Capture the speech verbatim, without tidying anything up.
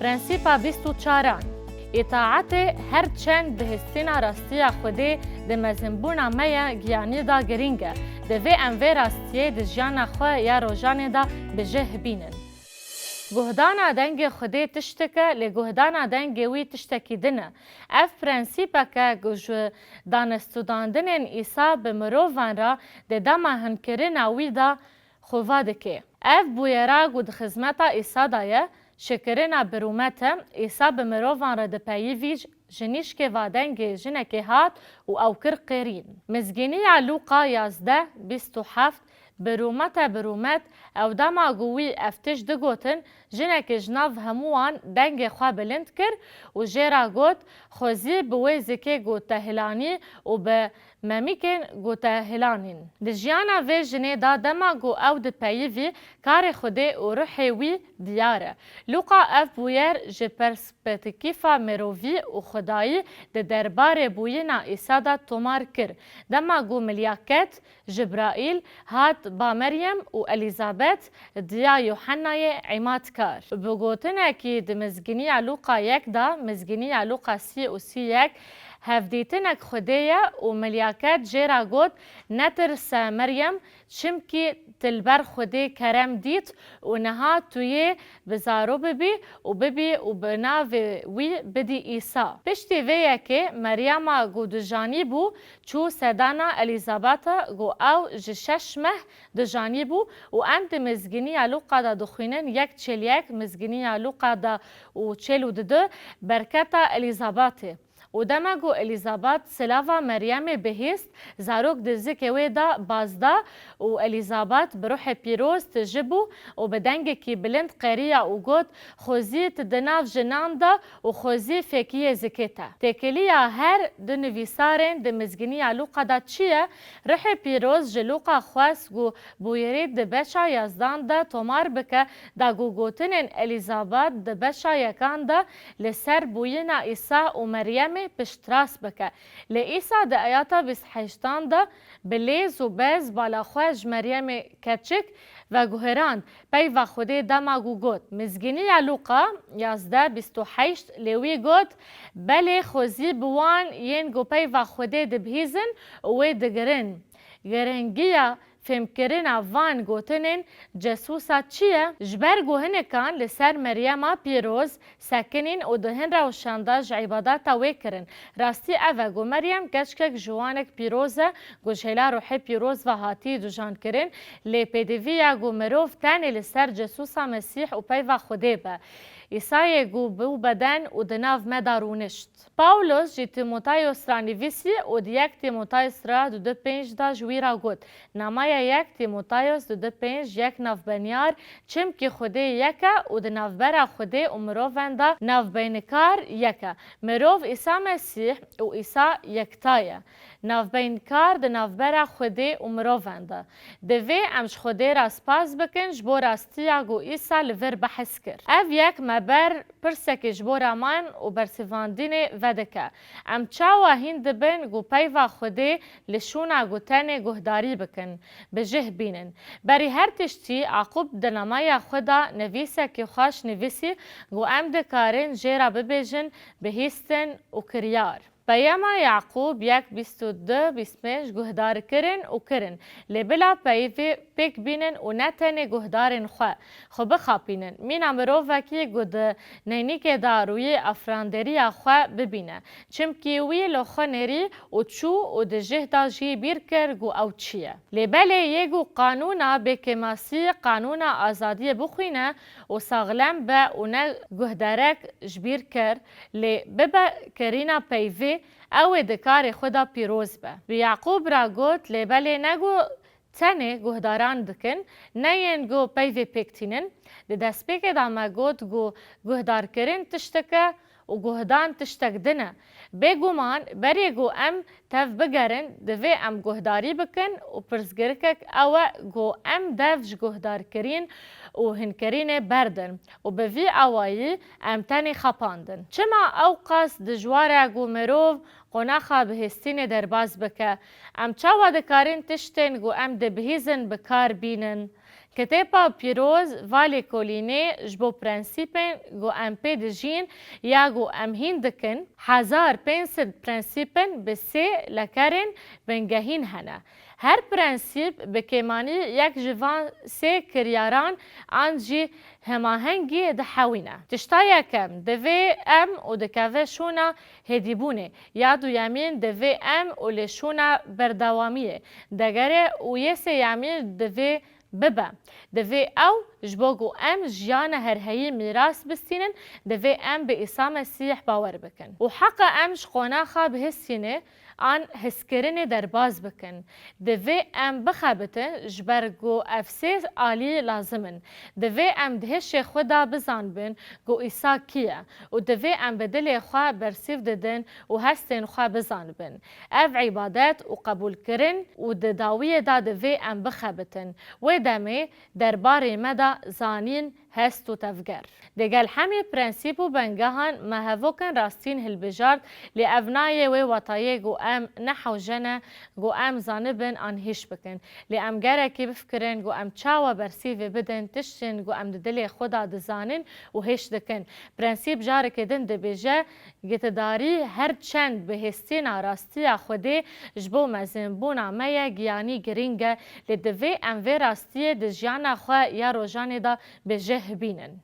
Prensîpa bîst û çaran. Îtaetê her çend bihîstina rastiya Xwedê di mezinbûna me ya giyanî de girîng e. Divê em vê rastiyê di jiyana xwe ya rojanê de bi cih bînin. Guhdana dengê Xwedê tiştek e, lê guhdana dengê wî tiştekî din e. Ev prensîpek e ku ji danestûdandinên Îsa bi mirovan re di dema hinkirina wî de xweva dike. Ev bûyera ku di xizmeta Îsa de ye, şikirina bi rûmet e. Îsa bi mirovan re dipeyivî, ji nîşkê ve dengê jinekê hat û ew kir qêrîn. Mizgîniya Lûqa yazdeh bîst û heft bi rûmet e, bi rûmet, ew dema ku wî ev tişt digotin, jinekê ji nav hemû wan dengê xwe bilind kir û jê re got, Xwezî bi wê zikê ku te hilanî û bi memîkên ku te hilanîn. Di jiyana vê jinê de dema ku ew dipeyivî, karê Xwedê û ruhê wî diyar e. Lûqa ev bûyer ji perspektîfa mirovî û xwedayî di derbarê bûyîna Îsa de tomar kir. Dema ku milyaket, Cibraîl, hat ba Meryem û Elîzabet, diya Yuhennayê îmadkar. Bi gotinekî di Mizgîniya Lûqa yek de, Mizgîniya Lûqa sî û sî yek, hevdîtinek Xwedê ye û milyaket jê re got, Netirse Meryem, çimkî tu li ber Xwedê kerem dît û niha tu yê bi zaro bibî û bibî û bi navê wî bidî Îsa. Piştî vê yekê Meryema ku dijanî bû, çû sedana Elîzabeta ku ew ji şeş meh dijanî bû û em di Mizgîniya Lûqa de dixwînin, yek çêl yek, Mizgîniya Lûqa de û çêl û didu, berketa Elîzabetê. Û dema ku Elîzabet silava Meryemê bihîst, zarok di zikê wê de baz da û Elîzabet bi ruhê pîroz tije bû û bi dengekî bilind qeriya û got, Xwezî tu di nav jinan de û xwezî fêkiyê zikê te. Têkiliya her du nivîsarên di Mizgîniya Lûqa de çi ye? Ruhê pîroz ji Lûqa xwest ku bûyerî di beşa yazdan de tomar bike, da ku gotinên Elîzabet di beşa yekan de li ser bûyîna Îsa û Meryemê piştrast bike. Lê Îsa di ayeta bîst heştan de bi lêz û bez bala xwe ji Meryemê keçik veguherand, peyva Xwedê dema ku got. Mizgîniya Lûqa yazdeh bîst û heşt, lê wî got, Belê, xwezî bi wan yên ku peyva Xwedê dibihîzin û wê digirin. Giringiya fêmkirina van gotinên cesûsa çi ye? Ji ber ku hinekan li ser Meryema pîroz sekinîn û di hin rewşan de ji îbadeta wê kirin. Rastî ev e ku Meryem keçkek ji wanek pîroz e ku ji hêla ruhê pîroz ve hatî dujankirin, lê pêdivî ye ku mirov tenê li ser cesûsa Mesîh û peyva Xwedê be. Îsayê ku bû beden û di nav me de rûnişt. Pawlos jî Tîmotayos re nivîsî û di yek Tîmotayos re du du pênc de ji wî re got, Namaya yek Tîmotayos du du pênc yek navbenyar, çimkî Xwedê yek e û di navbera Xwedê û mirovan de navbeynikar yek e. Mirov Îsa Mesîh û Îsa yekta ye. Navbeynkar di navbera Xwedê û mirovan de. Divê em ji Xwedê re spas bikin ji bo rastiya ku Îsa li vir behs kir. Ev yek me ber pirsekê ji bo raman û bersivandinê vedike. Em çawa hîn dibin ku peyva Xwedê li şûna ku tenê guhdarî bikin, bi cih bînin? Berî her tiştî Yaqûb di namaya xwe de nivîsekî xweş nivîsî ku em dikarin jê re bibêjin bihîstin û kiryar. Peyama Yaqûb yek bîst û du bîst pênc guhdarkirin û kirin, lê bila peyvê pêk bînin û ne tenê guhdarên xwe, xwe bixapînin. Mîna mirovekî ku di neynîkê de rûyê afiranderiya xwe bibîne. Çimkî wî li xwe nêrî û çû û di cih de jî bîr kir ku ew çi ye. Lê belê yê ku qanûna bêkêmasî, qanûna azadiyê bixwîne û saxlem be û ne guhdarek ji bîr kir, lê bibe kirîna peyvê, ew ê di karê xwe de pîroz be. Bi Yaqûb re got, Lê belê ne ku tenê guhdaran dikin, ne yên ku peyvê pêk tînin. Di destpêkê de me got ku guhdarkirin tiştek e û guhdan tiştek din e. Bêguman berê ku em tev bigerin, divê em guhdarî bikin û pirsgirêkek ew e ku em dev ji guhdarkirin û hinkirinê berdin û bi vî awayî em tenê xapandin. Çima ewqas dijwar e ku mirov qonaxa bihîstinê derbas bike? Em çawa dikarin tiştên ku em dibihîzin bi kar bînin? Kitêba Pîroz va lêkolînê ji bo prensîpên ku em pê dijîn ya ku em hîn dikin, hezar pênc sed prensîp in bi sê lekerên bingehîn hene. Her prensîp bi kêmanî yek ji van sê kiryaran an jî hemahengî dihewîne. Tişta yekem, divê em û dikeve şûna hêdîbûnê. Ya duyemîn, divê em û lê şûna berdewamiyê degere û yê sêyemîn divê bibe. Divê ew, ji bo ku em jiyana herheyî mîras bistînin, divê em bi Îsa Mesîh bawer bikin. Û heqa em ji qonaxa bihistînê an hezkirinê derbaz bikin. Divê em bixebitin, ji ber ku ev sê alî lazim in. Divê em di hişê xwe de bizanibin ku Îsa kî ye û divê em bi dilê xwe bersîv didin û hestên xwe bizanibin. Ev îbadet û qebûlkirin û di dawiyê de divê em bixebitin. Wê demê derbarê me de zanîn, hest û tevger. Digel hemî prensîp û bengehan me hevok in rastîn hilbijart, lê ev nayê wê watayê ku em ne hewce ne ku em zanibin an hêş bikin. Lê em gerekî bifikirin ku em çawa bersîvê bidin tiştên ku em di dilê xwe de dizanin û hêş dikin. Prensîp carekê din dibêje, gitidarî her çend bihêstîna rastiya Xwedê ji bo mezinbûna me ye giyanî girîng e, lê divê em vê rastiyê di jiyana xwe ya rojanê de bi cih bînin.